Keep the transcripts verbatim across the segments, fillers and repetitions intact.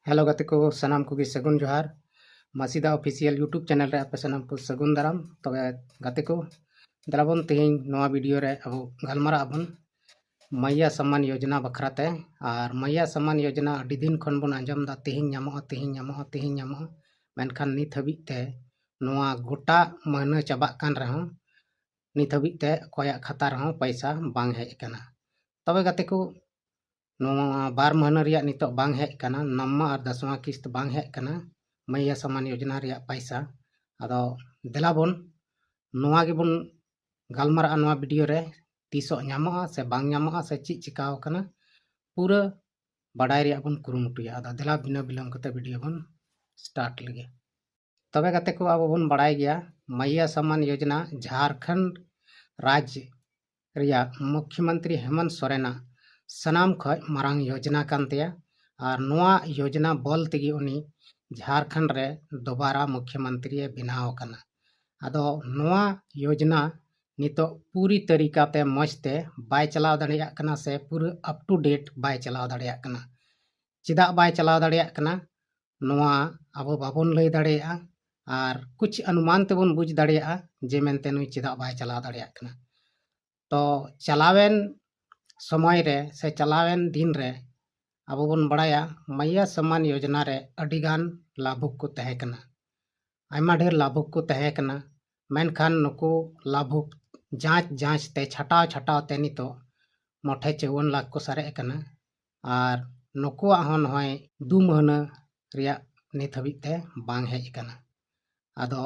Hello ᱜᱟᱛᱮ ᱠᱚ, ᱥᱟᱱᱟᱢ ᱠᱚᱜᱮ ᱥᱟᱹᱜᱩᱱ ᱡᱚᱦᱟᱨ᱾ ᱢᱟᱥᱤᱫᱟ ᱚᱯᱷᱤᱥᱤᱭᱟᱞ YouTube ᱪᱮᱱᱮᱞ ᱨᱮ ᱟᱯᱮ ᱥᱟᱱᱟᱢ ᱠᱚ ᱥᱟᱹᱜᱩᱱ ᱫᱟᱨᱟᱢ᱾ ᱛᱚᱵᱮ ᱜᱟᱛᱮ ᱠᱚ, ᱫᱮᱞᱟ ᱵᱚᱱ ᱛᱮᱦᱮᱧ ᱱᱚᱣᱟ ᱵᱷᱤᱰᱤᱭᱳ ᱨᱮ ᱟᱵᱚ ᱜᱟᱞᱢᱟᱨᱟᱜ ᱟᱵᱚᱱ ᱢᱟᱭᱭᱟ ᱥᱟᱢᱟᱱ ᱭᱳᱡᱽᱱᱟ ᱵᱟᱠᱷᱨᱟ ᱛᱮ᱾ ᱟᱨ ᱢᱟᱭᱭᱟ ᱥᱟᱢᱟᱱ ᱭᱳᱡᱽᱱᱟ ᱟᱹᱰᱤ ᱫᱤᱱ ᱠᱷᱚᱱ ᱵᱚᱱ ᱟᱸᱡᱚᱢ ᱮᱫᱟ, ᱛᱮᱦᱮᱧ ᱧᱟᱢᱚᱜᱼᱟ, ᱛᱮᱦᱮᱧ ᱧᱟᱢᱚᱜᱼᱟ, ᱛᱮᱦᱮᱧ ᱧᱟᱢᱚᱜᱼᱟ᱾ ᱢᱮᱱᱠᱷᱟᱱ ᱱᱤᱛ ᱦᱟᱹᱵᱤᱡ ᱛᱮ ᱱᱚᱣᱟ ᱜᱚᱴᱟ ᱢᱟᱹᱦᱱᱟᱹ ᱪᱟᱵᱟᱜ ᱠᱟᱱ ᱨᱮᱦᱚᱸ ᱱᱤᱛ ᱦᱟᱹᱵᱤᱡ ᱛᱮ ᱚᱠᱚᱭᱟᱜ ᱠᱷᱟᱛᱟ ᱨᱮᱦᱚᱸ ᱯᱚᱭᱥᱟ ᱵᱟᱝ ᱦᱮᱡ ᱟᱠᱟᱱᱟ᱾ ᱛᱚᱵᱮ ᱜᱟᱛᱮ ᱠᱚ, ᱱᱚᱣᱟ ᱵᱟᱨ ᱢᱟᱹᱦᱱᱟᱹ ᱨᱮᱭᱟᱜ ᱱᱤᱛᱚᱜ ᱵᱟᱝ ᱦᱮᱡ ᱟᱠᱟᱱᱟ, ᱱᱟᱢᱢᱟ ᱟᱨ ᱫᱟᱥᱣᱟᱸ ᱠᱤᱥᱛ ᱵᱟᱝ ᱦᱮᱡ ᱟᱠᱟᱱᱟ ᱢᱟᱭᱭᱟ ᱥᱟᱢᱟᱱ ᱭᱳᱡᱽᱱᱟ ᱨᱮᱭᱟᱜ ᱯᱚᱭᱥᱟ᱾ ᱟᱫᱚ ᱫᱮᱞᱟ ᱵᱚᱱ ᱱᱚᱣᱟ ᱜᱮᱵᱚᱱ ᱜᱟᱞᱢᱟᱨᱟᱜᱼᱟ ᱱᱚᱣᱟ ᱵᱷᱤᱰᱤᱭᱳ ᱨᱮ, ᱛᱤᱥᱚᱜ ᱧᱟᱢᱚᱜᱼᱟ ᱥᱮ ᱵᱟᱝ ᱧᱟᱢᱚᱜᱼᱟ ᱥᱮ ᱪᱮᱫ ᱪᱤᱠᱟᱣ ᱟᱠᱟᱱᱟ, ᱯᱩᱨᱟᱹ ᱵᱟᱰᱟᱭ ᱨᱮᱭᱟᱜ ᱵᱚᱱ ᱠᱩᱨᱩᱢᱩᱴᱩᱭᱟ᱾ ᱟᱫᱚ ᱫᱮᱞᱟ ᱵᱤᱱᱟᱹ ᱵᱤᱞᱚᱢ ᱠᱟᱛᱮ ᱵᱷᱤᱰᱤᱭᱳ ᱵᱚᱱ ᱥᱴᱟᱨᱴ ᱞᱮᱜᱮ᱾ ᱛᱚᱵᱮ ᱜᱟᱛᱮ ᱠᱚ, ᱟᱵᱚ ᱵᱚᱱ ᱵᱟᱲᱟᱭ ᱜᱮᱭᱟ ᱢᱟᱭᱭᱟ ᱥᱟᱢᱟᱱ ᱭᱳᱡᱽᱱᱟ ᱡᱷᱟᱨᱠᱷᱚᱸᱰ ᱨᱟᱡᱽ ᱨᱮᱭᱟᱜ ᱢᱩᱠᱷᱭᱚᱢᱚᱱᱛᱨᱤ ᱦᱮᱢᱚᱱᱛ ᱥᱚᱨᱮᱱᱟᱜ ᱥᱟᱱᱟᱢ ᱠᱷᱚᱱ ᱢᱟᱨᱟᱝ ᱭᱳᱡᱽᱱᱟ ᱠᱟᱱ ᱛᱟᱭᱟ᱾ ᱟᱨ ᱱᱚᱣᱟ ᱭᱳᱡᱽᱱᱟ ᱵᱚᱞ ᱛᱮᱜᱮ ᱩᱱᱤ ᱡᱷᱟᱨᱠᱷᱚᱸᱰ ᱨᱮ ᱫᱚᱵᱟᱨᱟ ᱢᱩᱠᱷᱭᱚᱢᱚᱱᱛᱨᱤ ᱮ ᱵᱮᱱᱟᱣ ᱟᱠᱟᱱᱟ᱾ ᱟᱫᱚ ᱱᱚᱣᱟ ᱭᱳᱡᱽᱱᱟ ᱱᱤᱛᱚᱜ ᱯᱩᱨᱤ ᱛᱟᱹᱨᱤᱠᱟ ᱛᱮ ᱢᱚᱡᱽ ᱛᱮ ᱵᱟᱭ ᱪᱟᱞᱟᱣ ᱫᱟᱲᱮᱭᱟᱜ ᱠᱟᱱᱟ ᱥᱮ ᱯᱩᱨᱟᱹ up to date ᱵᱟᱭ ᱪᱟᱞᱟᱣ ᱫᱟᱲᱮᱭᱟᱜ ᱠᱟᱱᱟ᱾ ᱪᱮᱫᱟᱜ ᱵᱟᱭ ᱪᱟᱞᱟᱣ ᱫᱟᱲᱮᱭᱟᱜ ᱠᱟᱱᱟ, ᱱᱚᱣᱟ ᱟᱵᱚ ᱵᱟᱵᱚᱱ ᱞᱟᱹᱭ ᱫᱟᱲᱮᱭᱟᱜᱼᱟ᱾ ᱟᱨ ᱠᱩᱪ ᱚᱱᱩᱢᱟᱱ ᱛᱮᱵᱚᱱ ᱵᱩᱡᱽ ᱫᱟᱲᱮᱭᱟᱜᱼᱟ ᱡᱮ ᱢᱮᱱᱛᱮ ᱱᱩᱭ ᱪᱮᱫᱟᱜ ᱵᱟᱭ ᱪᱟᱞᱟᱣ ᱫᱟᱲᱮᱭᱟᱜ ᱠᱟᱱᱟ᱾ ᱛᱚ ᱪᱟᱞᱟᱣᱮᱱ ᱥᱚᱢᱚᱭ ᱨᱮ ᱥᱮ ᱪᱟᱞᱟᱣᱮᱱ ᱫᱤᱱ ᱨᱮ ᱟᱵᱚ ᱵᱚᱱ ᱵᱟᱲᱟᱭᱟ ᱢᱟᱭᱭᱟ ᱥᱟᱢᱟᱱ ᱭᱳᱡᱽᱱᱟ ᱨᱮ ᱟᱹᱰᱤᱜᱟᱱ ᱞᱟᱵᱷᱩᱠ ᱠᱚ ᱛᱟᱦᱮᱸ ᱠᱟᱱᱟ, ᱟᱭᱢᱟ ᱰᱷᱮᱨ ᱞᱟᱵᱷᱩᱠ ᱠᱚ ᱛᱟᱦᱮᱸ ᱠᱟᱱᱟ᱾ ᱢᱮᱱᱠᱷᱟᱱ ᱱᱩᱠᱩ ᱞᱟᱵᱷᱩᱠ ᱡᱟᱸᱪ ᱡᱟᱸᱪ ᱛᱮ, ᱪᱷᱟᱴᱟᱣ ᱪᱷᱟᱴᱟᱣ ᱛᱮ ᱱᱤᱛᱚᱜ ᱢᱚᱴᱷᱮ ᱪᱟᱣᱣᱟᱱ ᱞᱟᱠᱷ ᱠᱚ ᱥᱟᱨᱮᱡ ᱟᱠᱟᱱᱟ᱾ ᱟᱨ ᱱᱩᱠᱩᱣᱟᱜ ᱦᱚᱸ ᱱᱚᱜᱼᱚᱭ ᱫᱩ ᱢᱟᱹᱦᱱᱟᱹ ᱨᱮᱭᱟᱜ ᱱᱤᱛ ᱦᱟᱹᱵᱤᱡ ᱛᱮ ᱵᱟᱝ ᱦᱮᱡ ᱟᱠᱟᱱᱟ᱾ ᱟᱫᱚ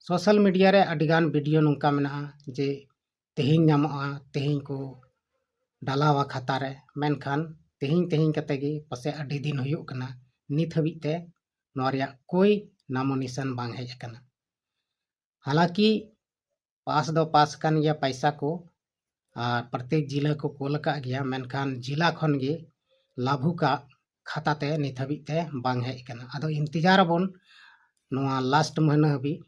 ᱥᱳᱥᱟᱞ ᱢᱤᱰᱤᱭᱟ ᱨᱮ ᱟᱹᱰᱤᱜᱟᱱ ᱵᱷᱤᱰᱤᱭᱳ ᱱᱚᱝᱠᱟ ᱢᱮᱱᱟᱜᱼᱟ ᱡᱮ ᱛᱮᱦᱮᱧ ᱧᱟᱢᱚᱜᱼᱟ, ᱛᱮᱦᱮᱧ ᱠᱚ ᱰᱟᱞᱟᱣᱟ ᱠᱷᱟᱛᱟ ᱨᱮ, ᱢᱮᱱᱠᱷᱟᱱ ᱛᱮᱦᱮᱧ ᱛᱮᱦᱮᱧ ᱠᱟᱛᱮ ᱜᱮ ᱯᱟᱥᱮᱡ ᱟᱹᱰᱤ ᱫᱤᱱ ᱦᱩᱭᱩᱜ ᱠᱟᱱᱟ, ᱱᱤᱛ ᱦᱟᱹᱵᱤᱡ ᱛᱮ ᱱᱚᱣᱟ ᱨᱮᱭᱟᱜ ᱠᱳᱭ ᱱᱟᱢᱚ ᱱᱤᱥᱟᱱ ᱵᱟᱝ ᱦᱮᱡ ᱟᱠᱟᱱᱟ᱾ ᱦᱟᱞᱟᱸᱠᱤ ᱯᱟᱥ ᱫᱚ ᱯᱟᱥ ᱠᱟᱱ ᱜᱮᱭᱟ ᱯᱟᱭᱥᱟ ᱠᱚ, ᱟᱨ ᱯᱨᱚᱛᱮᱠ ᱡᱤᱞᱟᱹ ᱠᱚ ᱠᱳᱞ ᱟᱠᱟᱫ ᱜᱮᱭᱟ, ᱢᱮᱱᱠᱷᱟᱱ ᱡᱤᱞᱟ ᱠᱷᱚᱱ ᱜᱮ ᱞᱟᱵᱷᱩᱠᱟᱜ ᱠᱷᱟᱛᱟ ᱛᱮ ᱱᱤᱛ ᱦᱟᱹᱵᱤᱡ ᱛᱮ ᱵᱟᱝ ᱦᱮᱡ ᱟᱠᱟᱱᱟ᱾ ᱟᱫᱚ ᱤᱱᱛᱮᱡᱟᱨ ᱟᱵᱚᱱ ᱱᱚᱣᱟ ᱞᱟᱥᱴ ᱢᱟᱹᱦᱱᱟᱹ ᱦᱟᱹᱵᱤᱡ,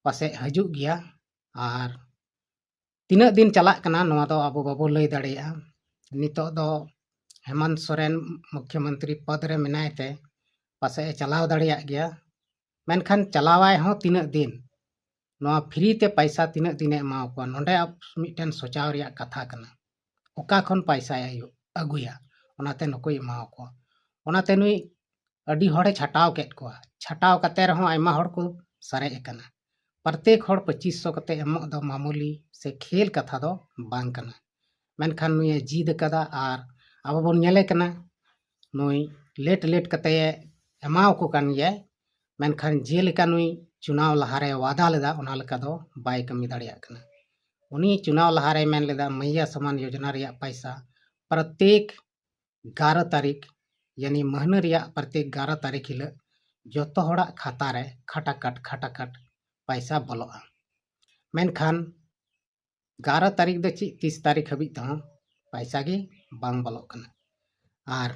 ᱯᱟᱥᱮᱡ ᱦᱤᱡᱩᱜ ᱜᱮᱭᱟ᱾ ᱟᱨ ᱛᱤᱱᱟᱹᱜ ᱫᱤᱱ ᱪᱟᱞᱟᱜ ᱠᱟᱱᱟ ᱱᱚᱣᱟ ᱫᱚ ᱟᱵᱚ ᱵᱟᱵᱚ ᱞᱟᱹᱭ ᱫᱟᱲᱮᱭᱟᱜᱼᱟ᱾ ᱱᱤᱛᱚᱜ ᱫᱚ ᱦᱮᱢᱚᱱᱛ ᱥᱚᱨᱮᱱ ᱢᱩᱠᱷᱭᱚᱢᱚᱱᱛᱨᱤ ᱯᱚᱫᱽ ᱨᱮ ᱢᱮᱱᱟᱭ ᱛᱮ ᱯᱟᱥᱮᱡ ᱮ ᱪᱟᱞᱟᱣ ᱫᱟᱲᱮᱭᱟᱜ ᱜᱮᱭᱟ᱾ ᱢᱮᱱᱠᱷᱟᱱ ᱪᱟᱞᱟᱣᱟᱭ ᱦᱚᱸ ᱛᱤᱱᱟᱹᱜ ᱫᱤᱱ? ᱱᱚᱣᱟ free ᱛᱮ ᱯᱟᱭᱥᱟ ᱛᱤᱱᱟᱹᱜ ᱫᱤᱱᱮ ᱮᱢᱟᱣ ᱠᱚᱣᱟ? ᱱᱚᱰᱮ ᱟᱵ-, ᱢᱤᱫᱴᱮᱱ ᱥᱚᱪᱟᱣ ᱨᱮᱭᱟᱜ ᱠᱟᱛᱷᱟ ᱠᱟᱱᱟ᱾ ᱚᱠᱟ ᱠᱷᱚᱱ ᱯᱟᱭᱥᱟᱭ ᱟᱭᱩ-, ᱟᱹᱜᱩᱭᱟ? ᱚᱱᱟᱛᱮ ᱱᱩᱠᱩᱭ ᱮᱢᱟᱣ ᱠᱚᱣᱟ᱾ ᱚᱱᱟᱛᱮ ᱱᱩᱭ ᱟᱹᱰᱤ ᱦᱚᱲᱮ ᱪᱷᱟᱴᱟᱣ ᱠᱮᱫ ᱠᱚᱣᱟ᱾ ᱪᱷᱟᱴᱟᱣ ᱠᱟᱛᱮ ᱨᱮᱦᱚᱸ ᱟᱭᱢᱟ ᱦᱚᱲ ᱠᱚ ᱥᱟᱨᱮᱡ ᱟᱠᱟᱱᱟ᱾ ᱯᱨᱚᱛᱮᱠ ᱦᱚᱲ ᱯᱚᱸᱪᱤᱥ ᱥᱚ ᱠᱟᱛᱮ ᱮᱢᱚᱜ ᱫᱚ ᱢᱟᱢᱩᱞᱤ ᱥᱮ ᱠᱷᱮᱞ ᱠᱟᱛᱷᱟ ᱫᱚ ᱵᱟᱝ ᱠᱟᱱᱟ᱾ ᱢᱮᱱᱠᱷᱟᱱ ᱱᱩᱭᱮ ᱡᱤᱫ ᱟᱠᱟᱫᱟ ᱟᱨ ᱟᱵᱚ ᱵᱚᱱ ᱧᱮᱞᱮ ᱠᱟᱱᱟ, ᱱᱩᱭ late late ᱠᱟᱛᱮ ᱮᱢᱟᱣ ᱠᱚ ᱠᱟᱱ ᱜᱮᱭᱟᱭ᱾ ᱢᱮᱱᱠᱷᱟᱱ ᱡᱮᱞᱮᱠᱟ ᱱᱩᱭ ᱪᱩᱱᱟᱣ ᱞᱟᱦᱟᱨᱮ ᱣᱟᱫᱟ ᱞᱮᱫᱟ, ᱚᱱᱟ ᱞᱮᱠᱟ ᱫᱚ ᱵᱟᱭ ᱠᱟᱹᱢᱤ ᱫᱟᱲᱮᱭᱟᱜ ᱠᱟᱱᱟ᱾ ᱩᱱᱤ ᱪᱩᱱᱟᱣ ᱞᱟᱦᱟᱨᱮᱭ ᱢᱮᱱ ᱞᱮᱫᱟ, ᱢᱟᱹᱭᱭᱟ ᱥᱚᱢᱟᱱ ᱭᱳᱡᱚᱱᱟ ᱨᱮᱭᱟᱜ ᱯᱟᱭᱥᱟ ᱯᱨᱚᱛᱮᱠ ᱜᱟᱨᱚ ᱛᱟᱹᱨᱤᱠᱷ, ᱭᱟᱱᱤ ᱢᱟᱹᱦᱱᱟᱹ ᱨᱮᱭᱟᱜ ᱯᱨᱚᱛᱮᱠ ᱜᱟᱨᱚ ᱛᱟᱹᱨᱤᱠᱷ ᱦᱤᱞᱳᱜ ᱡᱚᱛᱚ ᱦᱚᱲᱟᱜ ᱠᱷᱟᱛᱟ ᱨᱮ ᱠᱷᱟᱴᱟᱠᱟᱴ ᱠᱷᱟᱴᱟᱠᱟᱴ ᱯᱟᱭᱥᱟ ᱵᱚᱞᱚᱜᱼᱟ᱾ ᱢᱮᱱᱠᱷᱟᱱ ᱜᱟᱨᱚ ᱛᱟᱹᱨᱤᱠᱷ ᱫᱚ ᱪᱮᱫ, ᱛᱤᱥ ᱛᱟᱹᱨᱤᱠᱷ ᱦᱟᱹᱵᱤᱡ ᱛᱮᱦᱚᱸ ᱯᱟᱭᱥᱟ ᱜᱮ ᱵᱟᱝ ᱵᱚᱞᱚᱜ ᱠᱟᱱᱟ᱾ ᱟᱨ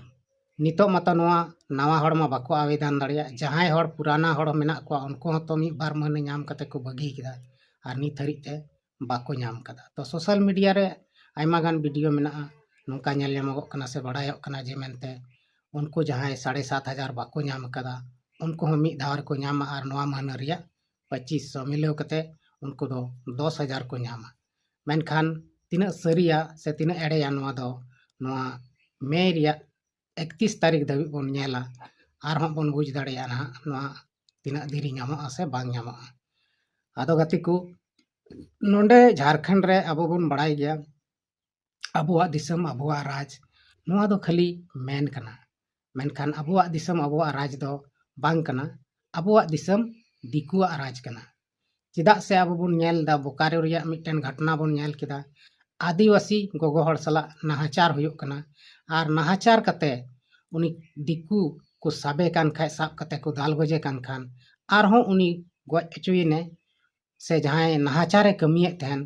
ᱱᱤᱛᱚᱜ ᱢᱟᱛᱚ ᱱᱚᱣᱟ ᱱᱟᱣᱟ ᱦᱚᱲ ᱢᱟ ᱵᱟᱠᱚ ᱟᱵᱮᱫᱚᱱ ᱫᱟᱲᱮᱭᱟᱜ᱾ ᱡᱟᱦᱟᱸᱭ ᱦᱚᱲ ᱯᱩᱨᱟᱱᱟ ᱦᱚᱲ ᱢᱮᱱᱟᱜ ᱠᱚᱣᱟ, ᱩᱱᱠᱩ ᱦᱚᱸᱛᱚ ᱢᱤᱫ ᱵᱟᱨ ᱢᱟᱹᱦᱱᱟᱹ ᱧᱟᱢ ᱠᱟᱛᱮ ᱠᱚ ᱵᱟᱹᱜᱤ ᱠᱮᱫᱟ ᱟᱨ ᱱᱤᱛ ᱦᱟᱹᱨᱤᱡ ᱛᱮ ᱵᱟᱠᱚ ᱧᱟᱢ ᱠᱟᱫᱟ᱾ ᱛᱚ social media ᱨᱮ ᱟᱭᱢᱟ ᱜᱟᱱ video ᱢᱮᱱᱟᱜᱼᱟ, ᱱᱚᱝᱠᱟ ᱧᱮᱞ ᱧᱟᱢᱚᱜᱚᱜ ᱠᱟᱱᱟ ᱥᱮ ᱵᱟᱲᱟᱭᱚᱜ ᱠᱟᱱᱟ ᱡᱮ ᱢᱮᱱᱛᱮ ᱩᱱᱠᱩ ᱡᱟᱦᱟᱸᱭ ᱥᱟᱲᱮ ᱥᱟᱛ ᱦᱟᱡᱟᱨ ᱵᱟᱠᱚ ᱧᱟᱢ ᱠᱟᱫᱟ, ᱩᱱᱠᱩ ᱦᱚᱸ ᱢᱤᱫ ᱫᱷᱟᱣ ᱨᱮᱠᱚ ᱧᱟᱢᱟ ᱟᱨ ᱱᱚᱣᱟ ᱢᱟᱹᱦᱱᱟᱹ ᱨᱮᱭᱟᱜ ᱯᱚᱸᱪᱤᱥ ᱥᱚ ᱢᱤᱞᱟᱹᱣ ᱠᱟᱛᱮ ᱩᱱᱠᱩ ᱫᱚ ᱫᱚᱥ ᱦᱟᱡᱟᱨ ᱠᱚ ᱧᱟᱢᱟ᱾ ᱢᱮᱱᱠᱷᱟᱱ ᱛᱤᱱᱟᱹᱜ ᱥᱟᱹᱨᱤᱭᱟ ᱥᱮ ᱛᱤᱱᱟᱹᱜ ᱮᱲᱮᱭᱟ, ᱱᱚᱣᱟ ᱫᱚ ᱱᱚᱣᱟ ᱢᱮ ᱨᱮᱭᱟᱜ ᱮᱠᱛᱤᱥ ᱛᱟᱹᱨᱤᱠᱷ ᱫᱷᱟᱹᱵᱤᱡ ᱵᱚᱱ ᱧᱮᱞᱟ, ᱟᱨᱦᱚᱸ ᱵᱚᱱ ᱵᱩᱡᱽ ᱫᱟᱲᱮᱭᱟᱜᱼᱟ ᱱᱟᱦᱟᱜ ᱱᱚᱣᱟ ᱛᱤᱱᱟᱹᱜ ᱫᱤᱨᱤ ᱧᱟᱢᱚᱜᱼᱟ ᱥᱮ ᱵᱟᱝ ᱧᱟᱢᱚᱜᱼᱟ᱾ ᱟᱫᱚ ᱜᱟᱛᱮ ᱠᱚ, ᱱᱚᱰᱮ ᱡᱷᱟᱲᱠᱷᱚᱸᱰ ᱨᱮ ᱟᱵᱚ ᱵᱚᱱ ᱵᱟᱲᱟᱭ ᱜᱮᱭᱟ, ᱟᱵᱚᱣᱟᱜ ᱫᱤᱥᱚᱢ ᱟᱵᱚᱣᱟᱜ ᱨᱟᱡᱽ, ᱱᱚᱣᱟ ᱫᱚ ᱠᱷᱟᱹᱞᱤ ᱢᱮᱱ ᱠᱟᱱᱟ᱾ ᱢᱮᱱᱠᱷᱟᱱ ᱟᱵᱚᱣᱟᱜ ᱫᱤᱥᱚᱢ ᱟᱵᱚᱣᱟᱜ ᱨᱟᱡᱽ ᱫᱚ ᱵᱟᱝ ᱠᱟᱱᱟ, ᱟᱵᱚᱣᱟᱜ ᱫᱤᱥᱚᱢ ᱫᱤᱠᱩᱣᱟᱜ ᱨᱟᱡᱽ ᱠᱟᱱᱟ᱾ ᱪᱮᱫᱟᱜ ᱥᱮ ᱟᱵᱚ ᱵᱚᱱ ᱧᱮᱞ ᱮᱫᱟ, ᱵᱳᱠᱟᱨᱳ ᱨᱮᱭᱟᱜ ᱢᱤᱫᱴᱮᱱ ᱜᱷᱚᱴᱚᱱᱟ ᱵᱚᱱ ᱧᱮᱞ ᱠᱮᱫᱟ, ᱟᱹᱫᱤᱵᱟᱹᱥᱤ ᱜᱚᱜᱚ ᱦᱚᱲ ᱥᱟᱞᱟᱜ ᱱᱟᱦᱟᱪᱟᱨ ᱦᱩᱭᱩᱜ ᱠᱟᱱᱟ᱾ ᱟᱨ ᱱᱟᱦᱟᱪᱟᱨ ᱠᱟᱛᱮ ᱩᱱᱤ ᱫᱤᱠᱩ ᱠᱚ ᱥᱟᱵᱮ ᱠᱟᱱ ᱠᱷᱟᱡ, ᱥᱟᱵ ᱠᱟᱛᱮ ᱠᱚ ᱫᱟᱞ ᱜᱚᱡᱮ ᱠᱟᱱ ᱠᱷᱟᱱ, ᱟᱨᱦᱚᱸ ᱩᱱᱤ ᱜᱚᱡ ᱦᱚᱪᱚᱭᱮᱱᱮ ᱥᱮ ᱡᱟᱦᱟᱸᱭ ᱱᱟᱦᱟᱪᱟᱨᱮ ᱠᱟᱹᱢᱤᱭᱮᱫ ᱛᱟᱦᱮᱱ,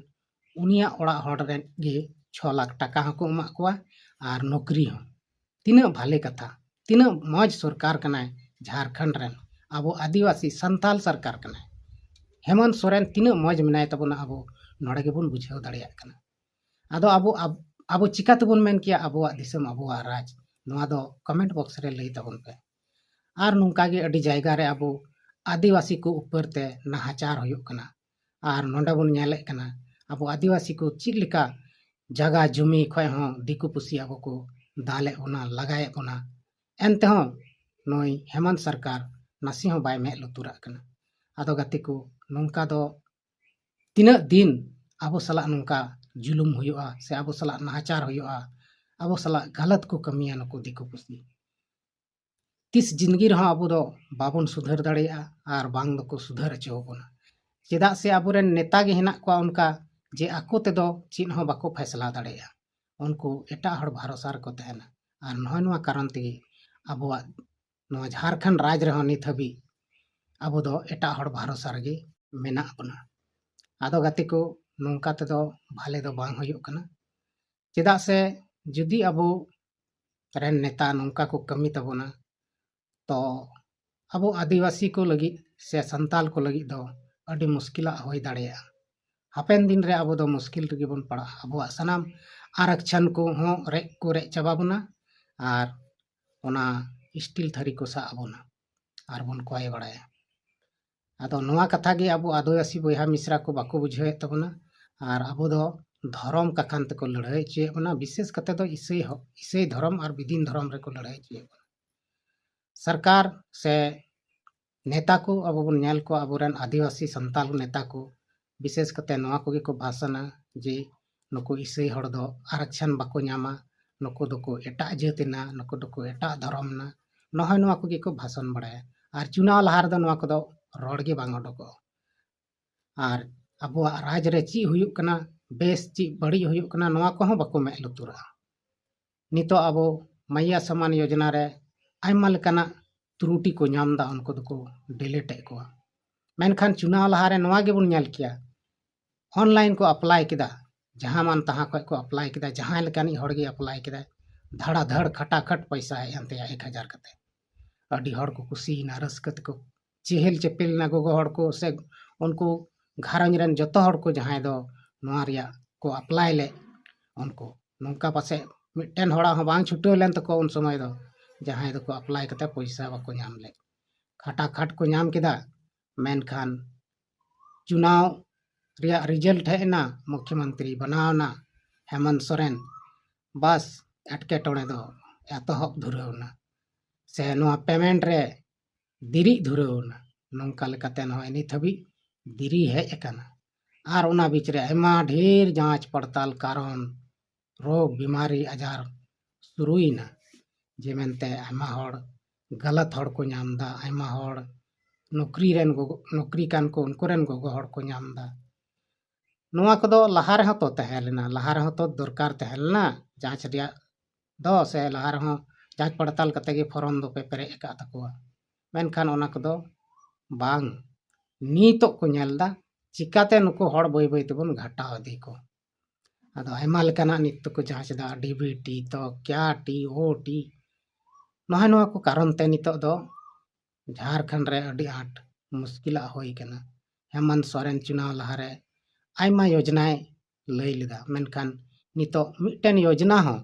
ᱩᱱᱤᱭᱟᱜ ᱚᱲᱟᱜ ᱦᱚᱲ ᱨᱮᱱ ᱜᱮ ᱪᱷᱚ ᱞᱟᱠᱷ ᱴᱟᱠᱟ ᱦᱚᱸᱠᱚ ᱮᱢᱟᱜ ᱠᱚᱣᱟ ᱟᱨ ᱱᱚᱠᱨᱤ ᱦᱚᱸ᱾ ᱛᱤᱱᱟᱹᱜ ᱵᱷᱟᱞᱮ ᱠᱟᱛᱷᱟ, ᱛᱤᱱᱟᱹᱜ ᱢᱚᱡᱽ ᱥᱚᱨᱠᱟᱨ ᱠᱟᱱᱟᱭ ᱡᱷᱟᱲᱠᱷᱚᱸᱰ ᱨᱮᱱ, ᱟᱵᱚ ᱟᱹᱫᱤᱵᱟᱹᱥᱤ ᱥᱟᱱᱛᱟᱞ ᱥᱚᱨᱠᱟᱨ ᱠᱟᱱᱟᱭ᱾ ᱦᱮᱢᱚᱱᱛ ᱥᱚᱨᱮᱱ ᱛᱤᱱᱟᱹᱜ ᱢᱚᱡᱽ ᱢᱮᱱᱟᱭ ᱛᱟᱵᱚᱱᱟ, ᱟᱵᱚ ᱱᱚᱰᱮ ᱜᱮᱵᱚᱱ ᱵᱩᱡᱷᱟᱹᱣ ᱫᱟᱲᱮᱭᱟᱜ ᱠᱟᱱᱟ᱾ ᱟᱫᱚ ᱟᱵᱚ ᱟᱵ-, ᱟᱵᱚ ᱪᱤᱠᱟ ᱛᱮᱵᱚᱱ ᱢᱮᱱ ᱠᱮᱭᱟ ᱟᱵᱚᱣᱟᱜ ᱫᱤᱥᱚᱢ, ᱟᱵᱚᱣᱟᱜ ᱨᱟᱡᱽ? ᱱᱚᱣᱟ ᱫᱚ comment box ᱨᱮ ᱞᱟᱹᱭ ᱛᱟᱵᱚᱱ ᱯᱮ᱾ ᱟᱨ ᱱᱚᱝᱠᱟ ᱜᱮ ᱟᱹᱰᱤ ᱡᱟᱭᱜᱟ ᱨᱮ ᱟᱵᱚ ᱟᱹᱫᱤᱵᱟᱹᱥᱤ ᱠᱚ ᱩᱯᱚᱨ ᱛᱮ ᱱᱟᱦᱟᱪᱟᱨ ᱦᱩᱭᱩᱜ ᱠᱟᱱᱟ᱾ ᱟᱨ ᱱᱚᱰᱮ ᱵᱚᱱ ᱧᱮᱞᱮᱫ ᱠᱟᱱᱟ ᱟᱵᱚ ᱟᱹᱫᱤᱵᱟᱹᱥᱤ ᱠᱚ ᱪᱮᱫ ᱞᱮᱠᱟ ᱡᱟᱜᱟ ᱡᱩᱢᱤ ᱠᱷᱚᱡ ᱦᱚᱸ ᱫᱤᱠᱩ ᱯᱩᱥᱤ ᱟᱵᱚ ᱠᱚ ᱫᱟᱞᱮᱫ ᱵᱚᱱᱟ, ᱞᱟᱜᱟᱭᱮᱫ ᱵᱚᱱᱟ᱾ ᱮᱱᱛᱮᱦᱚᱸ ᱱᱩᱭ ᱦᱮᱢᱟᱱᱛ ᱥᱚᱨᱠᱟᱨ ᱱᱟᱥᱮ ᱦᱚᱸ ᱵᱟᱭ ᱢᱮᱫ ᱞᱩᱛᱩᱨᱟᱜ ᱠᱟᱱᱟ᱾ ᱟᱫᱚ ᱜᱟᱛᱮ ᱠᱚ, ᱱᱚᱝᱠᱟ ᱫᱚ ᱛᱤᱱᱟᱹᱜ ᱫᱤᱱ ᱟᱵᱚ ᱥᱟᱞᱟᱜ ᱱᱚᱝᱠᱟ ᱡᱩᱞᱩᱢ ᱦᱩᱭᱩᱜᱼᱟ ᱥᱮ ᱟᱵᱚ ᱥᱟᱞᱟᱜ ᱱᱟᱦᱟᱪᱟᱨ ᱦᱩᱭᱩᱜᱼᱟ, ᱟᱵᱚ ᱥᱟᱞᱟᱜ ᱜᱟᱞᱟᱛ ᱠᱚ ᱠᱟᱹᱢᱤᱭᱟ ᱱᱩᱠᱩ ᱫᱤᱠᱩ ᱯᱩᱥᱤ? ᱛᱤᱥ ᱡᱤᱱᱫᱜᱤ ᱨᱮᱦᱚᱸ ᱟᱵᱚ ᱫᱚ ᱵᱟᱵᱚᱱ ᱥᱩᱫᱷᱟᱹᱨ ᱫᱟᱲᱮᱭᱟᱜᱼᱟ ᱟᱨ ᱵᱟᱝ ᱫᱚᱠᱚ ᱥᱩᱫᱷᱟᱹᱨ ᱦᱚᱪᱚ ᱵᱚᱱᱟ᱾ ᱪᱮᱫᱟᱜ ᱥᱮ ᱟᱵᱚᱨᱮᱱ ᱱᱮᱛᱟ ᱜᱮ ᱦᱮᱱᱟᱜ ᱠᱚᱣᱟ ᱚᱱᱠᱟ ᱡᱮ ᱟᱠᱚ ᱛᱮᱫᱚ ᱪᱮᱫ ᱦᱚᱸ ᱵᱟᱠᱚ ᱯᱷᱮᱥᱞᱟ ᱫᱟᱲᱮᱭᱟᱜᱼᱟ, ᱩᱱᱠᱩ ᱮᱴᱟᱜ ᱦᱚᱲ ᱵᱷᱟᱨᱚᱥᱟ ᱨᱮᱠᱚ ᱛᱟᱦᱮᱱᱟ᱾ ᱟᱨ ᱱᱚᱜᱼᱚᱭ ᱱᱚᱣᱟ ᱠᱟᱨᱚᱱ ᱛᱮᱜᱮ ᱟᱵᱚᱣᱟᱜ ᱱᱚᱣᱟ ᱡᱷᱟᱲᱠᱷᱚᱸᱰ ᱨᱟᱡᱽ ᱨᱮᱦᱚᱸ ᱱᱤᱛ ᱦᱟᱹᱵᱤᱡ ᱟᱵᱚ ᱫᱚ ᱮᱴᱟᱜ ᱦᱚᱲ ᱵᱷᱟᱨᱚᱥᱟ ᱨᱮᱜᱮ ᱢᱮᱱᱟᱜ ᱵᱚᱱᱟ᱾ ᱟᱫᱚ ᱜᱟᱛᱮ ᱠᱚ, ᱱᱚᱝᱠᱟ ᱛᱮᱫᱚ ᱵᱷᱟᱞᱮ ᱫᱚ ᱵᱟᱝ ᱦᱩᱭᱩᱜ ᱠᱟᱱᱟ᱾ ᱪᱮᱫᱟᱜ ᱥᱮ ᱡᱩᱫᱤ ᱟᱵᱚ ᱨᱮᱱ ᱱᱮᱛᱟ ᱱᱚᱝᱠᱟ ᱠᱚ ᱠᱟᱹᱢᱤ ᱛᱟᱵᱚᱱᱟ, ᱛᱚ ᱟᱵᱚ ᱟᱹᱫᱤᱵᱟᱹᱥᱤ ᱠᱚ ᱞᱟᱹᱜᱤᱫ ᱥᱮ ᱥᱟᱱᱛᱟᱞ ᱠᱚ ᱞᱟᱹᱜᱤᱫ ᱫᱚ ᱟᱹᱰᱤ ᱢᱩᱥᱠᱤᱞᱟᱜ ᱦᱩᱭ ᱫᱟᱲᱮᱭᱟᱜᱼᱟ᱾ ᱦᱟᱯᱮᱱ ᱫᱤᱱ ᱨᱮ ᱟᱵᱚ ᱫᱚ ᱢᱩᱥᱠᱤᱞ ᱨᱮᱜᱮ ᱵᱚᱱ ᱯᱟᱲᱟᱜᱼᱟ᱾ ᱟᱵᱚᱣᱟᱜ ᱥᱟᱱᱟᱢ ᱟᱨᱟᱠᱪᱷᱟᱱ ᱠᱚᱦᱚᱸ ᱨᱮᱡ ᱠᱚ ᱨᱮᱡ ᱪᱟᱵᱟ ᱵᱚᱱᱟ ᱟᱨ ᱚᱱᱟ ᱥᱴᱤᱞ ᱛᱷᱟᱹᱨᱤ ᱠᱚ ᱥᱟᱵ ᱟᱵᱚᱱᱟ ᱟᱨ ᱵᱚᱱ ᱠᱚᱭ ᱵᱟᱲᱟᱭᱟ᱾ ᱟᱫᱚ ᱱᱚᱣᱟ ᱠᱟᱛᱷᱟ ᱜᱮ ᱟᱵᱚ ᱟᱹᱫᱤᱵᱟᱹᱥᱤ ᱵᱚᱭᱦᱟ ᱢᱤᱥᱨᱟ ᱠᱚ ᱵᱟᱠᱚ ᱵᱩᱡᱷᱟᱹᱣᱮᱫ ᱛᱟᱵᱚᱱᱟ᱾ ᱟᱨ ᱟᱵᱚ ᱫᱚ ᱫᱷᱚᱨᱚᱢ ᱠᱟᱠᱷᱟᱱ ᱛᱮᱠᱚ ᱞᱟᱹᱲᱦᱟᱹᱭ ᱦᱚᱪᱚᱭᱮᱫ ᱵᱚᱱᱟ, ᱵᱤᱥᱮᱥ ᱠᱟᱛᱮ ᱫᱚ ᱤᱥᱟᱹᱭ ᱦᱚ-, ᱤᱥᱟᱹᱭ ᱫᱷᱚᱨᱚᱢ ᱟᱨ ᱵᱤᱫᱤᱱ ᱫᱷᱚᱨᱚᱢ ᱨᱮᱠᱚ ᱞᱟᱹᱲᱦᱟᱹᱭ ᱦᱚᱪᱚᱭᱮᱫ ᱵᱚᱱᱟ᱾ ᱥᱚᱨᱠᱟᱨ ᱥᱮ ᱱᱮᱛᱟ ᱠᱚ ᱟᱵᱚ ᱵᱚᱱ ᱧᱮᱞ ᱠᱚᱣᱟ, ᱟᱵᱚᱨᱮᱱ ᱟᱹᱫᱤᱵᱟᱹᱥᱤ ᱥᱟᱱᱛᱟᱞ ᱱᱮᱛᱟ ᱠᱚ ᱵᱤᱥᱮᱥ ᱠᱟᱛᱮ ᱱᱚᱣᱟ ᱠᱚᱜᱮ ᱠᱚ ᱵᱷᱟᱥᱚᱱᱟ ᱡᱮ ᱱᱩᱠᱩ ᱤᱥᱟᱹᱭ ᱦᱚᱲ ᱫᱚ ᱟᱨᱟᱠᱪᱷᱟᱱ ᱵᱟᱠᱚ ᱧᱟᱢᱟ, ᱱᱩᱠᱩ ᱫᱚᱠᱚ ᱮᱴᱟᱜ ᱡᱟᱹᱛ ᱮᱱᱟ, ᱱᱩᱠᱩ ᱫᱚᱠᱚ ᱮᱴᱟᱜ ᱫᱷᱚᱨᱚᱢ ᱮᱱᱟ, ᱱᱚᱜᱼᱚᱭ ᱱᱚᱣᱟ ᱠᱚᱜᱮ ᱠᱚ ᱵᱷᱟᱥᱚᱱ ᱵᱟᱲᱟᱭᱟ᱾ ᱟᱨ ᱪᱩᱱᱟᱣ ᱞᱟᱦᱟ ᱨᱮᱫᱚ ᱱᱚᱣᱟ ᱠᱚᱫᱚ ᱨᱚᱲ ᱜᱮ ᱵᱟᱝ ᱚᱰᱚᱠᱚᱜᱼᱟ᱾ ᱟᱨ ᱟᱵᱚᱣᱟᱜ ᱨᱟᱡᱽ ᱨᱮ ᱪᱮᱫ ᱦᱩᱭᱩᱜ ᱠᱟᱱᱟ, ᱵᱮᱥ ᱪᱮᱫ ᱵᱟᱹᱲᱤᱡ ᱦᱩᱭᱩᱜ ᱠᱟᱱᱟ, ᱱᱚᱣᱟ ᱠᱚᱦᱚᱸ ᱵᱟᱠᱚ ᱢᱮᱫ ᱞᱩᱛᱩᱨᱟᱜᱼᱟ᱾ ᱱᱤᱛᱚᱜ ᱟᱵᱚ ᱢᱟᱭᱭᱟ ᱥᱟᱢᱟᱱ ᱭᱳᱡᱚᱱᱟ ᱨᱮ ᱟᱭᱢᱟ ᱞᱮᱠᱟᱱᱟᱜ ᱛᱨᱩᱴᱤ ᱠᱚ ᱧᱟᱢ ᱮᱫᱟ, ᱩᱱᱠᱩ ᱫᱚᱠᱚ delete ᱮᱫ ᱠᱚᱣᱟ᱾ ᱢᱮᱱᱠᱷᱟᱱ ᱪᱩᱱᱟᱣ ᱞᱟᱦᱟᱨᱮ ᱱᱚᱣᱟ ᱜᱮᱵᱚᱱ ᱧᱮᱞ ᱠᱮᱭᱟ, online ᱠᱚ apply ᱠᱮᱫᱟ, ᱡᱟᱦᱟᱸ ᱢᱟᱱ ᱛᱟᱦᱟᱸ ᱠᱷᱚᱡ ᱠᱚ apply ᱠᱮᱫᱟ, ᱡᱟᱦᱟᱸᱭ ᱞᱮᱠᱟᱱᱤᱡ ᱦᱚᱲ ᱜᱮ apply ᱠᱮᱫᱟᱭ, ᱫᱷᱟᱲᱟ ᱫᱷᱟᱲ ᱠᱷᱟᱴᱟ ᱠᱷᱟᱴ ᱯᱚᱭᱥᱟ ᱦᱮᱡ ᱮᱱ ᱛᱟᱭᱟ ᱮᱠ ᱦᱟᱡᱟᱨ ᱠᱟᱛᱮ᱾ ᱟᱹᱰᱤ ᱦᱚᱲ ᱠᱚ ᱠᱩᱥᱤᱭᱮᱱᱟ, ᱨᱟᱹᱥᱠᱟᱹ ᱛᱮᱠᱚ ᱪᱮᱦᱮᱞ ᱪᱮᱯᱮᱞ ᱮᱱᱟ᱾ ᱜᱚᱜᱚ ᱦᱚᱲ ᱠᱚ ᱥᱮ ᱩᱱᱠᱩ ᱜᱷᱟᱨᱚᱸᱡᱽ ᱨᱮᱱ ᱡᱚᱛᱚ ᱦᱚᱲ ᱠᱚ ᱡᱟᱦᱟᱸᱭ ᱫᱚ ᱱᱚᱣᱟ ᱨᱮᱭᱟᱜ ᱠᱚ apply ᱞᱮᱫ, ᱩᱱᱠᱩ ᱱᱚᱝᱠᱟ ᱯᱟᱥᱮᱡ ᱢᱤᱫᱴᱮᱱ ᱦᱚᱲᱟᱜ ᱦᱚᱸ ᱵᱟᱝ ᱪᱷᱩᱴᱟᱹᱣ ᱞᱮᱱ ᱛᱟᱠᱚᱣᱟ ᱩᱱ ᱥᱚᱢᱚᱭ ᱫᱚ, ᱡᱟᱦᱟᱸᱭ ᱫᱚᱠᱚ ᱟᱯᱞᱟᱭ ᱠᱟᱛᱮ ᱯᱚᱭᱥᱟ ᱵᱟᱠᱚ ᱧᱟᱢ ᱞᱮᱫ᱾ ᱠᱷᱟᱴᱟ ᱠᱷᱟᱴ ᱠᱚ ᱧᱟᱢ ᱠᱮᱫᱟ, ᱢᱮᱱᱠᱷᱟᱱ ᱪᱩᱱᱟᱣ ᱨᱮᱭᱟᱜ ᱨᱤᱡᱟᱞᱴ ᱦᱮᱡ ᱮᱱᱟ, ᱢᱩᱠᱷᱭᱚᱢᱚᱱᱛᱨᱤ ᱵᱮᱱᱟᱣ ᱮᱱᱟ ᱦᱮᱢᱚᱱᱛ ᱥᱚᱨᱮᱱ, ᱵᱟᱥ, ᱮᱴᱠᱮᱴᱚᱬᱮ ᱫᱚ ᱮᱛᱚᱦᱚᱵ ᱫᱷᱩᱨᱟᱹᱣ ᱮᱱᱟ᱾ ᱥᱮ ᱱᱚᱣᱟ ᱯᱮᱢᱮᱱᱴ ᱨᱮ ᱫᱮᱨᱤᱜ ᱫᱷᱩᱨᱟᱹᱣ ᱮᱱᱟ᱾ ᱱᱚᱝᱠᱟ ᱞᱮᱠᱟᱛᱮ ᱱᱚᱜᱼᱚᱭ ᱱᱤᱛ ᱦᱟᱹᱵᱤᱡ ᱫᱮᱨᱤ ᱦᱮᱡ ᱟᱠᱟᱱᱟ᱾ ᱟᱨ ᱚᱱᱟ ᱵᱤᱪ ᱨᱮ ᱟᱭᱢᱟ ᱰᱷᱮᱨ ᱡᱟᱸᱪ ᱯᱟᱲᱛᱟᱞ ᱠᱟᱨᱚᱱ ᱨᱳᱜᱽ ᱵᱤᱢᱟᱨᱤ ᱟᱡᱟᱨ ᱥᱩᱨᱩᱭᱮᱱᱟ, ᱡᱮ ᱢᱮᱱᱛᱮ ᱟᱭᱢᱟ ᱦᱚᱲ ᱜᱟᱞᱟᱛ ᱦᱚᱲ ᱠᱚ ᱧᱟᱢ ᱮᱫᱟ, ᱟᱭᱢᱟ ᱦᱚᱲ ᱱᱚᱠᱨᱤ ᱨᱮᱱ ᱜᱚᱜᱚ, ᱱᱚᱠᱨᱤ ᱠᱟᱱ ᱠᱚ, ᱩᱱᱠᱩ ᱨᱮᱱ ᱜᱚᱜᱚ ᱦᱚᱲ ᱠᱚ ᱧᱟᱢ ᱮᱫᱟ᱾ ᱱᱚᱣᱟ ᱠᱚᱫᱚ ᱞᱟᱦᱟ ᱨᱮᱦᱚᱸ ᱛᱚ ᱛᱟᱦᱮᱸ ᱞᱮᱱᱟ, ᱞᱟᱦᱟ ᱨᱮᱦᱚᱸ ᱛᱚ ᱫᱚᱨᱠᱟᱨ ᱛᱟᱦᱮᱸ ᱞᱮᱱᱟ ᱡᱟᱸᱪ ᱨᱮᱭᱟᱜ ᱫᱚ, ᱥᱮ ᱞᱟᱦᱟ ᱨᱮᱦᱚᱸ ᱡᱟᱸᱪ ᱯᱟᱲᱛᱟᱞ ᱠᱟᱛᱮ ᱜᱮ ᱯᱷᱚᱨᱚᱢ ᱫᱚᱯᱮ ᱯᱮᱨᱮᱡ ᱟᱠᱟᱫ ᱛᱟᱠᱚᱣᱟ᱾ ᱢᱮᱱᱠᱷᱟᱱ ᱚᱱᱟ ᱠᱚᱫᱚ ᱵᱟᱝ, ᱱᱤᱛᱚᱜ ᱠᱚ ᱧᱮᱞ ᱮᱫᱟ ᱪᱤᱠᱟᱛᱮ ᱱᱩᱠᱩ ᱦᱚᱲ ᱵᱟᱹᱭ ᱵᱟᱹᱭ ᱛᱮᱵᱚᱱ ᱜᱷᱟᱴᱟᱣ ᱤᱫᱤ ᱠᱚ᱾ ᱟᱫᱚ ᱟᱭᱢᱟ ᱞᱮᱠᱟᱱᱟᱜ ᱱᱤᱛ ᱫᱚᱠᱚ ᱡᱟᱸᱪ ᱮᱫᱟ, ᱰᱤ ᱵᱤ ᱴᱤ ᱛᱚ ᱠᱭᱟ ᱴᱤ, ᱳ ᱴᱤ, ᱱᱚᱜᱼᱚᱭ ᱱᱚᱣᱟ ᱠᱚ ᱠᱟᱨᱚᱱ ᱛᱮ ᱱᱤᱛᱚᱜ ᱫᱚ ᱡᱷᱟᱲᱠᱷᱚᱸᱰ ᱨᱮ ᱟᱹᱰᱤ ᱟᱸᱴ ᱢᱩᱥᱠᱤᱞᱟᱜ ᱦᱩᱭ ᱠᱟᱱᱟ᱾ ᱦᱮᱢᱚᱱᱛ ᱥᱚᱨᱮᱱ ᱪᱩᱱᱟᱣ ᱞᱟᱦᱟᱨᱮ ᱟᱭᱢᱟ ᱭᱳᱡᱽᱱᱟᱭ ᱞᱟᱹᱭ ᱞᱮᱫᱟ, ᱢᱮᱱᱠᱷᱟᱱ ᱱᱤᱛᱚᱜ ᱢᱤᱫᱴᱮᱱ ᱭᱳᱡᱽᱱᱟ ᱦᱚᱸ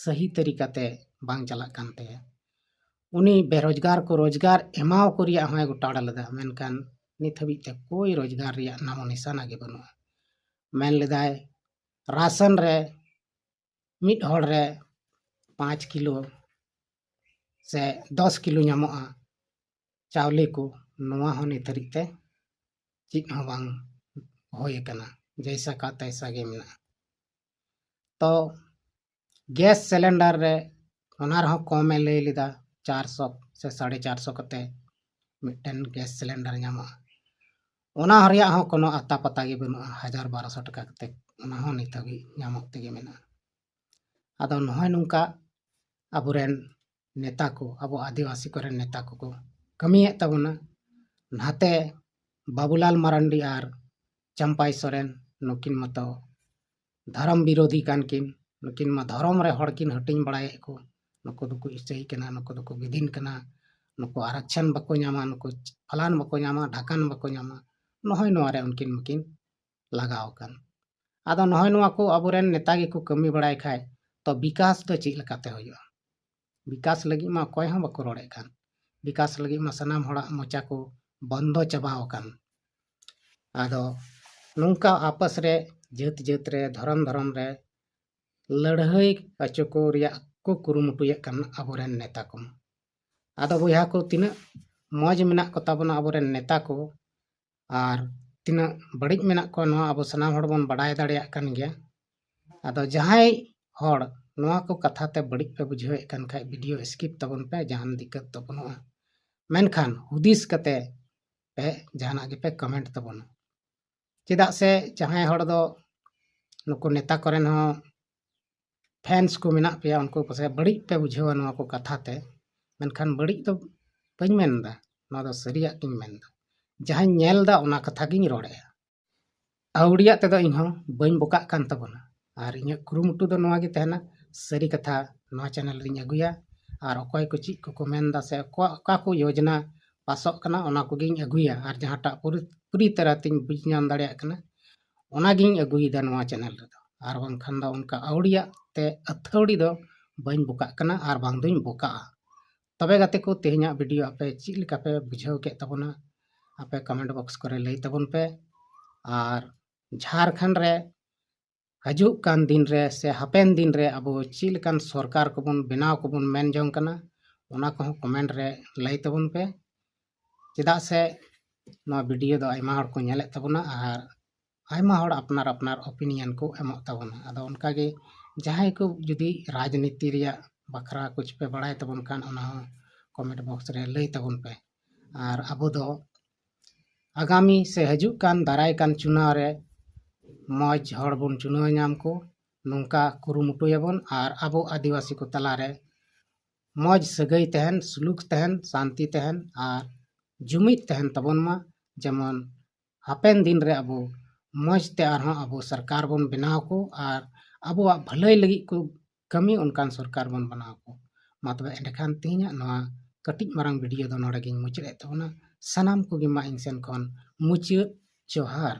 ᱥᱟᱹᱦᱤ ᱛᱟᱹᱨᱤᱠᱟᱛᱮ ᱵᱟᱝ ᱪᱟᱞᱟᱜ ᱠᱟᱱ ᱛᱟᱭᱟ᱾ ᱩᱱᱤ ᱵᱮᱨᱳᱡᱽᱜᱟᱨ ᱠᱚ ᱨᱳᱡᱽᱜᱟᱨ ᱮᱢᱟᱣ ᱠᱚ ᱨᱮᱭᱟᱜ ᱦᱚᱸᱭ ᱜᱚᱴᱟᱲᱟ ᱞᱮᱫᱟ, ᱢᱮᱱᱠᱷᱟᱱ ᱱᱤᱛ ᱦᱟᱹᱵᱤᱡ ᱛᱮ ᱠᱳᱭ ᱨᱳᱡᱽᱜᱟᱨ ᱨᱮᱭᱟᱜ ᱱᱟᱢᱚ ᱱᱤᱥᱟᱱᱟ ᱜᱮ ᱵᱟᱹᱱᱩᱜᱼᱟ᱾ ᱢᱮᱱ ᱞᱮᱫᱟᱭ, ᱨᱟᱥᱚᱱ ᱨᱮ ᱢᱤᱫ ᱦᱚᱲ ᱨᱮ ᱯᱟᱸᱪ ᱠᱤᱞᱳ ᱥᱮ ᱫᱚᱥ ᱠᱤᱞᱳ ᱧᱟᱢᱚᱜᱼᱟ ᱪᱟᱣᱞᱮ ᱠᱚ, ᱱᱚᱣᱟ ᱦᱚᱸ ᱱᱤᱛ ᱦᱟᱹᱨᱤᱡ ᱛᱮ ᱪᱮᱫ ᱦᱚᱸ ᱵᱟᱝ ᱦᱩᱭ ᱟᱠᱟᱱᱟ, ᱡᱮᱭᱥᱟ ᱠᱟ ᱛᱮᱭᱥᱟ ᱜᱮ ᱢᱮᱱᱟᱜᱼᱟ᱾ ᱛᱚ ᱜᱮᱥ ᱥᱤᱞᱤᱱᱰᱟᱨ ᱨᱮ ᱚᱱᱟ ᱨᱮᱦᱚᱸ ᱠᱚᱢᱮ ᱞᱟᱹᱭ ᱞᱮᱫᱟ, ᱪᱟᱨᱥᱚ ᱥᱮ ᱥᱟᱲᱮ ᱪᱟᱨᱥᱚ ᱠᱟᱛᱮ ᱢᱤᱫᱴᱮᱱ ᱜᱮᱥ ᱥᱤᱞᱤᱱᱰᱟᱨ ᱧᱟᱢᱚᱜᱼᱟ᱾ ᱚᱱᱟ ᱨᱮᱭᱟᱜ ᱦᱚᱸ ᱠᱳᱱᱳ ᱟᱛᱟ ᱯᱟᱛᱟ ᱜᱮ ᱵᱟᱹᱱᱩᱜᱼᱟ, ᱦᱟᱡᱟᱨ ᱵᱟᱨᱚᱥᱚ ᱴᱟᱠᱟ ᱠᱟᱛᱮ ᱚᱱᱟ ᱦᱚᱸ ᱱᱤᱛ ᱦᱟᱹᱵᱤᱡ ᱧᱟᱢᱚᱜ ᱛᱮᱜᱮ ᱢᱮᱱᱟᱜᱼᱟ᱾ ᱟᱫᱚ ᱱᱚᱜᱼᱚᱭ ᱱᱚᱝᱠᱟ ᱟᱵᱚᱨᱮᱱ ᱱᱮᱛᱟ ᱠᱚ, ᱟᱵᱚ ᱟᱹᱫᱤᱵᱟᱹᱥᱤ ᱠᱚᱨᱮᱱ ᱱᱮᱛᱟ ᱠᱚᱠᱚ ᱠᱟᱹᱢᱤᱭᱮᱫ ᱛᱟᱵᱚᱱᱟ᱾ ᱱᱟᱛᱮ ᱵᱟᱵᱩᱞᱟᱞ ᱢᱟᱨᱟᱱᱰᱤ ᱟᱨ ᱪᱟᱢᱯᱟᱭ ᱥᱚᱨᱮᱱ, ᱱᱩᱠᱤᱱ ᱢᱟᱛᱚ ᱫᱷᱚᱨᱚᱢ ᱵᱤᱨᱳᱫᱷᱤ ᱠᱟᱱ ᱠᱤᱱ᱾ ᱱᱩᱠᱤᱱ ᱢᱟ ᱫᱷᱚᱨᱚᱢ ᱨᱮ ᱦᱚᱲ ᱠᱤᱱ ᱦᱟᱹᱴᱤᱧ ᱵᱟᱲᱟᱭᱮᱫ ᱠᱚ, ᱱᱩᱠᱩ ᱫᱚᱠᱚ ᱤᱥᱟᱹᱭ ᱠᱟᱱᱟ, ᱱᱩᱠᱩ ᱫᱚᱠᱚ ᱵᱤᱫᱤᱱ ᱠᱟᱱᱟ, ᱱᱩᱠᱩ ᱟᱨᱟᱠᱪᱷᱟᱱ ᱵᱟᱠᱚ ᱧᱟᱢᱟ, ᱱᱩᱠᱩ ᱯᱷᱟᱞᱟᱱ ᱵᱟᱠᱚ ᱧᱟᱢᱟ, ᱰᱷᱟᱠᱟᱱ ᱵᱟᱠᱚ ᱧᱟᱢᱟ᱾ ᱱᱚᱜᱼᱚᱭ ᱱᱚᱣᱟ ᱨᱮ ᱩᱱᱠᱤᱱ ᱢᱟᱠᱤᱱ ᱞᱟᱜᱟᱣ ᱟᱠᱟᱱ᱾ ᱟᱫᱚ ᱱᱚᱜᱼᱚᱭ ᱱᱚᱣᱟ ᱠᱚ ᱟᱵᱚᱨᱮᱱ ᱱᱮᱛᱟ ᱜᱮᱠᱚ ᱠᱟᱹᱢᱤ ᱵᱟᱲᱟᱭ ᱠᱷᱟᱡ, ᱛᱚ ᱵᱤᱠᱟᱥ ᱫᱚ ᱪᱮᱫ ᱞᱮᱠᱟᱛᱮ ᱦᱩᱭᱩᱜᱼᱟ? ᱵᱤᱠᱟᱥ ᱞᱟᱹᱜᱤᱫ ᱢᱟ ᱚᱠᱚᱭ ᱦᱚᱸ ᱵᱟᱠᱚ ᱨᱚᱲᱮᱫ ᱠᱟᱱ᱾ ᱵᱤᱠᱟᱥ ᱞᱟᱹᱜᱤᱫ ᱢᱟ ᱥᱟᱱᱟᱢ ᱦᱚᱲᱟᱜ ᱢᱚᱪᱟ ᱠᱚ ᱵᱚᱱᱫᱚ ᱪᱟᱵᱟᱣ ᱟᱠᱟᱱ᱾ ᱟᱫᱚ ᱱᱚᱝᱠᱟ ᱟᱯᱟᱥ ᱨᱮ, ᱡᱟᱹᱛ ᱡᱟᱹᱛ ᱨᱮ, ᱫᱷᱚᱨᱚᱢ ᱫᱷᱚᱨᱚᱢ ᱨᱮ ᱞᱟᱹᱲᱦᱟᱹᱭ ᱦᱚᱪᱚ ᱠᱚ ᱨᱮᱭᱟᱜ ᱠᱚ ᱠᱩᱨᱩᱢᱩᱴᱩᱭᱮᱫ ᱠᱟᱱ ᱟᱵᱚᱨᱮᱱ ᱱᱮᱛᱟ ᱠᱚ᱾ ᱟᱫᱚ ᱵᱚᱭᱦᱟ ᱠᱚ, ᱛᱤᱱᱟᱹᱜ ᱢᱚᱡᱽ ᱢᱮᱱᱟᱜ ᱠᱚ ᱛᱟᱵᱚᱱᱟ ᱟᱵᱚᱨᱮᱱ ᱱᱮᱛᱟ ᱠᱚ ᱟᱨ ᱛᱤᱱᱟᱹᱜ ᱵᱟᱹᱲᱤᱡ ᱢᱮᱱᱟᱜ ᱠᱚᱣᱟ, ᱱᱚᱣᱟ ᱟᱵᱚ ᱥᱟᱱᱟᱢ ᱦᱚᱲ ᱵᱚᱱ ᱵᱟᱰᱟᱭ ᱫᱟᱲᱮᱭᱟᱜ ᱠᱟᱱ ᱜᱮᱭᱟ᱾ ᱟᱫᱚ ᱡᱟᱦᱟᱸᱭ ᱦᱚᱲ ᱱᱚᱣᱟ ᱠᱚ ᱠᱟᱛᱷᱟ ᱛᱮ ᱵᱟᱹᱲᱤᱡ ᱯᱮ ᱵᱩᱡᱷᱟᱹᱣᱮᱫ ᱠᱟᱱ ᱠᱷᱟᱡ, ᱵᱷᱤᱰᱤᱭᱳ ᱥᱠᱤᱯ ᱛᱟᱵᱚᱱ ᱯᱮ, ᱡᱟᱦᱟᱱ ᱫᱤᱠᱠᱟᱛ ᱫᱚ ᱵᱟᱹᱱᱩᱜᱼᱟ᱾ ᱢᱮᱱᱠᱷᱟᱱ ᱦᱩᱫᱤᱥ ᱠᱟᱛᱮ ᱯᱮ ᱡᱟᱦᱟᱱᱟᱜ ᱜᱮᱯᱮ ᱠᱚᱢᱮᱱᱴ ᱛᱟᱵᱚᱱᱟ᱾ ᱪᱮᱫᱟᱜ ᱥᱮ ᱡᱟᱦᱟᱸᱭ ᱦᱚᱲ ᱫᱚ ᱱᱩᱠᱩ ᱱᱮᱛᱟ ᱠᱚᱨᱮᱱ ᱦᱚᱸ ᱯᱷᱮᱱᱥ ᱠᱚ ᱢᱮᱱᱟᱜ ᱯᱮᱭᱟ, ᱩᱱᱠᱩ ᱯᱟᱥᱮᱡ ᱵᱟᱹᱲᱤᱡ ᱯᱮ ᱵᱩᱡᱷᱟᱹᱣᱟ ᱱᱚᱣᱟ ᱠᱚ ᱠᱟᱛᱷᱟ ᱛᱮ, ᱢᱮᱱᱠᱷᱟᱱ ᱵᱟᱹᱲᱤᱡ ᱫᱚ ᱵᱟᱹᱧ ᱢᱮᱱᱫᱟ, ᱱᱚᱣᱟ ᱫᱚ ᱥᱟᱹᱨᱤᱭᱟᱜ ᱜᱤᱧ ᱢᱮᱱᱫᱟ᱾ ᱡᱟᱦᱟᱸᱧ ᱧᱮᱞ ᱮᱫᱟ ᱚᱱᱟ ᱠᱟᱛᱷᱟ ᱜᱤᱧ ᱨᱚᱲᱮᱫᱼᱟ᱾ ᱟᱹᱣᱲᱤᱭᱟᱜ ᱛᱮᱫᱚ ᱤᱧᱦᱚᱸ ᱵᱟᱹᱧ ᱵᱚᱠᱟᱜ ᱠᱟᱱ ᱛᱟᱵᱚᱱᱟ, ᱟᱨ ᱤᱧᱟᱹᱜ ᱠᱩᱨᱩᱢᱩᱴᱩ ᱫᱚ ᱱᱚᱣᱟ ᱜᱮ ᱛᱟᱦᱮᱱᱟ, ᱥᱟᱹᱨᱤ ᱠᱟᱛᱷᱟ ᱱᱚᱣᱟ ᱪᱮᱱᱮᱞ ᱨᱤᱧ ᱟᱹᱜᱩᱭᱟ, ᱟᱨ ᱚᱠᱚᱭ ᱠᱚ ᱪᱮᱫ ᱠᱚᱠᱚ ᱢᱮᱱᱫᱟ ᱥᱮ ᱚᱠᱟ, ᱚᱠᱟ ᱠᱚ ᱭᱳᱡᱽᱱᱟ ᱯᱟᱥᱚᱜ ᱠᱟᱱᱟ, ᱚᱱᱟ ᱠᱚᱜᱮᱧ ᱟᱹᱜᱩᱭᱟ, ᱟᱨ ᱡᱟᱦᱟᱸᱴᱟᱜ ᱯᱩᱨᱟᱹ, ᱯᱩᱨᱤ ᱛᱟᱨᱟ ᱛᱤᱧ ᱵᱩᱡᱽ ᱧᱟᱢ ᱫᱟᱲᱮᱭᱟᱜ ᱠᱟᱱᱟ, ᱚᱱᱟᱜᱤᱧ ᱟᱹᱜᱩᱭᱮᱫᱟ ᱱᱚᱣᱟ ᱪᱮᱱᱮᱞ ᱨᱮᱫᱚ᱾ ᱟᱨ ᱵᱟᱝᱠᱷᱟᱱ ᱫᱚ ᱚᱱᱠᱟ ᱟᱹᱣᱲᱤᱭᱟᱜ ᱛᱮ ᱟᱹᱛᱷᱟᱹᱣᱲᱤ ᱫᱚ ᱵᱟᱹᱧ ᱵᱚᱠᱟᱜ ᱠᱟᱱᱟ ᱟᱨ ᱵᱟᱝ ᱫᱩᱧ ᱵᱚᱠᱟᱜᱼᱟ᱾ ᱛᱚᱵᱮ ᱜᱟᱛᱮ ᱠᱚ, ᱛᱮᱦᱮᱧᱟᱜ ᱵᱷᱤᱰᱤᱭᱳ ᱟᱯᱮ ᱪᱮᱫ ᱞᱮᱠᱟ ᱯᱮ ᱵᱩᱡᱷᱟᱹᱣ ᱠᱮᱫ ᱛᱟᱵᱚᱱᱟ? ᱟᱯᱮ ᱠᱚᱢᱮᱱᱴ ᱵᱚᱠᱥ ᱠᱚᱨᱮ ᱞᱟᱹᱭ ᱛᱟᱵᱚᱱ ᱯᱮ᱾ ᱟᱨ ᱡᱷᱟᱲᱠᱷᱚᱸᱰ ᱨᱮ ᱦᱤᱡᱩᱜ ᱠᱟᱱ ᱫᱤᱱ ᱨᱮ ᱥᱮ ᱦᱟᱯᱮᱱ ᱫᱤᱱ ᱨᱮ ᱟᱵᱚ ᱪᱮᱫ ᱞᱮᱠᱟᱱ ᱥᱚᱨᱠᱟᱨ ᱠᱚᱵᱚᱱ ᱵᱮᱱᱟᱣ ᱠᱚᱵᱚᱱ ᱢᱮᱱ ᱡᱚᱝ ᱠᱟᱱᱟ, ᱚᱱᱟ ᱠᱚᱦᱚᱸ ᱠᱚᱢᱮᱱᱴ ᱨᱮ ᱞᱟᱹᱭ ᱛᱟᱵᱚᱱ ᱯᱮ᱾ ᱪᱮᱫᱟᱜ ᱥᱮ ᱱᱚᱣᱟ ᱵᱷᱤᱰᱤᱭᱳ ᱫᱚ ᱟᱭᱢᱟ ᱦᱚᱲ ᱠᱚ ᱧᱮᱞᱮᱫ ᱛᱟᱵᱚᱱᱟ ᱟᱨ ᱟᱭᱢᱟ ᱦᱚᱲ ᱟᱯᱱᱟᱨ ᱟᱯᱱᱟᱨ ᱚᱯᱤᱱᱤᱭᱚᱱ ᱠᱚ ᱮᱢᱚᱜ ᱛᱟᱵᱚᱱᱟ᱾ ᱟᱫᱚ ᱚᱱᱠᱟᱜᱮ ᱡᱟᱦᱟᱸᱭ ᱠᱚ ᱡᱩᱫᱤ ᱨᱟᱡᱽᱱᱤᱛᱤ ᱨᱮᱭᱟᱜ ᱵᱟᱠᱷᱨᱟ ᱠᱩᱪ ᱯᱮ ᱵᱟᱲᱟᱭ ᱛᱟᱵᱚᱱ ᱠᱷᱟᱱ, ᱚᱱᱟ ᱦᱚᱸ ᱠᱚᱢᱮᱱᱴ ᱵᱚᱠᱥ ᱨᱮ ᱞᱟᱹᱭ ᱛᱟᱵᱚᱱ ᱯᱮ᱾ ᱟᱨ ᱟᱵᱚ ᱫᱚ ᱟᱜᱟᱢᱤ ᱥᱮ ᱦᱤᱡᱩᱜ ᱠᱟᱱ ᱫᱟᱨᱟᱭ ᱠᱟᱱ ᱪᱩᱱᱟᱣ ᱨᱮ ᱢᱚᱡᱽ ᱦᱚᱲ ᱵᱚᱱ ᱪᱩᱱᱟᱣ ᱧᱟᱢ ᱠᱚ, ᱱᱚᱝᱠᱟ ᱠᱩᱨᱩᱢᱩᱴᱩᱭᱟᱵᱚᱱ᱾ ᱟᱨ ᱟᱵᱚ ᱟᱹᱫᱤᱵᱟᱹᱥᱤ ᱠᱚ ᱛᱟᱞᱟᱨᱮ ᱢᱚᱡᱽ ᱥᱟᱹᱜᱟᱹᱭ ᱛᱟᱦᱮᱱ, ᱥᱩᱞᱩᱠ ᱛᱟᱦᱮᱱ, ᱥᱟᱱᱛᱤ ᱛᱟᱦᱮᱱ ᱟᱨ ᱡᱩᱢᱤᱫ ᱛᱟᱦᱮᱱ ᱛᱟᱵᱚᱱ ᱢᱟ, ᱡᱮᱢᱚᱱ ᱦᱟᱯᱮᱱ ᱫᱤᱱ ᱨᱮ ᱟᱵᱚ ᱢᱚᱡᱽ ᱛᱮ ᱟᱨᱦᱚᱸ ᱟᱵᱚ ᱥᱚᱨᱠᱟᱨ ᱵᱚᱱ ᱵᱮᱱᱟᱣ ᱠᱚ ᱟᱨ ᱟᱵᱚᱣᱟᱜ ᱵᱷᱟᱹᱞᱟᱹᱭ ᱞᱟᱹᱜᱤᱫ ᱠᱚ ᱠᱟᱹᱢᱤ, ᱚᱱᱠᱟᱱ ᱥᱚᱨᱠᱟᱨ ᱵᱚᱱ ᱵᱮᱱᱟᱣ ᱠᱚ᱾ ᱢᱟ ᱛᱚᱵᱮ ᱮᱸᱰᱮᱠᱷᱟᱱ ᱛᱮᱦᱮᱧᱟᱜ ᱱᱚᱣᱟ ᱠᱟᱹᱴᱤᱡ ᱢᱟᱨᱟᱝ ᱵᱷᱤᱰᱤᱭᱳ ᱫᱚ ᱱᱚᱰᱮ ᱜᱤᱧ ᱢᱩᱪᱟᱹᱫ ᱮᱫ ᱛᱟᱵᱚᱱᱟ᱾ ᱥᱟᱱᱟᱢ ᱠᱚᱜᱮ ᱢᱟ ᱤᱧ ᱥᱮᱱ ᱠᱷᱚᱱ ᱢᱩᱪᱟᱹᱫ ᱡᱚᱦᱟᱨ᱾